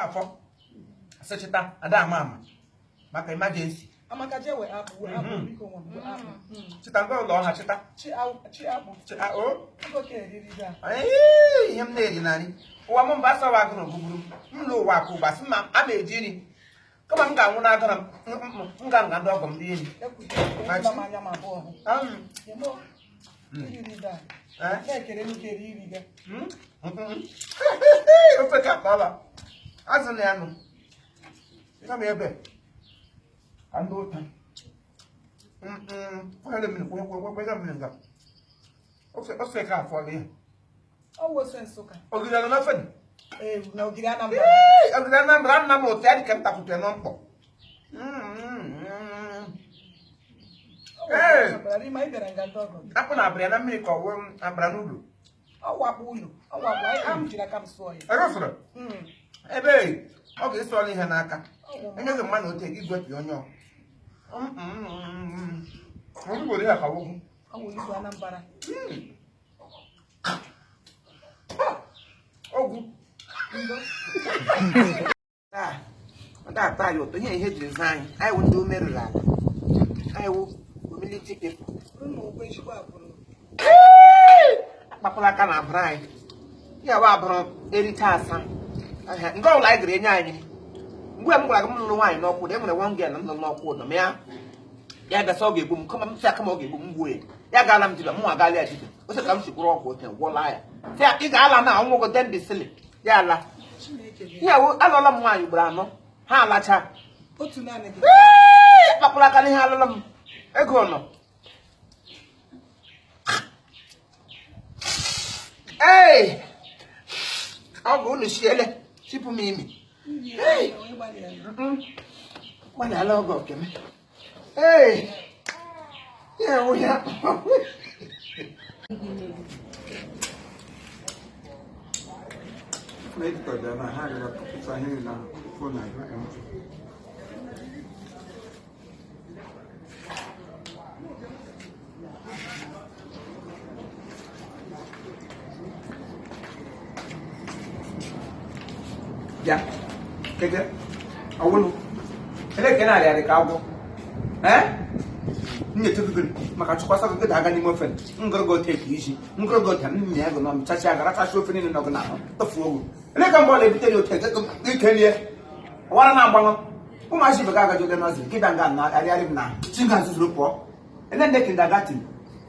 Afọ sịchịta ada ama ama maka emergency. Amaka, jee wee akpụ, wee akpụ, biko nwa m, wee akpụ. Chịta nke ụlọ ọha chịta. Chi chi akpụ. O. Ego ka eriri gị a. Ee, ihe m na-eri narị ụwa m mba asawa agụrụ gụgburu m m lụ ụwa akụ ụba sị ma a na-eji nri kama m ga-anwụ n'agụrụ m ga nga ndị ọgọ m rie nri. Ekwutere m anya m abụọ hụ. Emo, iriri gị a. Na-ekere m ike iri gị. Ofe ka akpala azụ na ya nụ ịga m ebe ka ndị ụta kwere mmiri kwere mmiri nga ofe ka afọla ihe. Ọ wụ ose Nsụka. Ogiri nọ n'ofe dị. Ee, na ogiri Anambra. Ee, ogiri Anambra nna m otu ya dị ka m takwutere na mkpọ. Ọ wụ ose Anambra, rima ị bịara nga ndị ọgọ gị. Akpụ na abịrịa na mmiri ka ọ wụ abịra n'ụlọ. Ọ wụ akpụ ụlọ. Ọ wụ akpụ. Anyị m jiri aka m sụọ ya. Erụfụrụ ebe ọ ga-esi ọla ihe n'aka. Ọ wụ Enye gị mmanụ ote gị gwepị onye ọ. Ọ ihe ka wụgwụ. Ọ wụ olugbu Anambra. Ogwu. Ndo. Taa, ọ da-atọ anyị ụtọ ihe ihe jiri zaa anyị. Anyị wụ ndị ume ruru ala. Anyị wụ humility people. Unu ụgwọ ezigbo abụrụ. Akpapụla aka na abụrụ anyị. Ya wa abụrụ ericha asa. Ahịa, nke ọbụla anyị gara enye anyị. Mgbe m gwara gị m lụrụ nwaanyị n'ọkwụ ụdọ, e nwere one girl m lụrụ n'ọkwụ ụdọ ma ya ya bịa sị ọ ga-egbu m kama m sị kama ọ ga-egbu m gbuo ya. Ya gaala m dibịa, mụ agaala ya dibịa. O sị ka m sikwuru ọgwụ ote gwọla ya. Sị ya ị ga-ala na ọnwụgo den dị sili. Ya ala. Chineke dị. Ya wụ alụọla m nwaanyị ugboro anọ. Ha alacha. Otu naanị gị. Ee, akpapụla aka n'ihe alụla m. Ego nọ. Ee! Ọ bụ unu siele chịpụ m imi. Iri ya, onye gbalịrị ya. Gbalịala ọgọ nke m. Ee! Ya wụ ya. Bịa. Keke. Ọwụlụ. Ele ka ị na-arịarị ka agwọ. Ee? M na-echekwa gị maka chụkwasa gị daga n'ime ofe ngụrụgụ ote ka iji ngụrụgụ ote m mịa gị n'ọnụ chacha aga rachacha ofe niile nọ gị n'ahụ tụfuo ogu. Ele ka mgbe ọ na-ebute ya ote ike rie ọwara na-agbanụ ụmụazị ibe gị agaji ole nọziri gị bịa nga na arịarị m na chi nga nzuzuru pụọ ele ndị kindergarten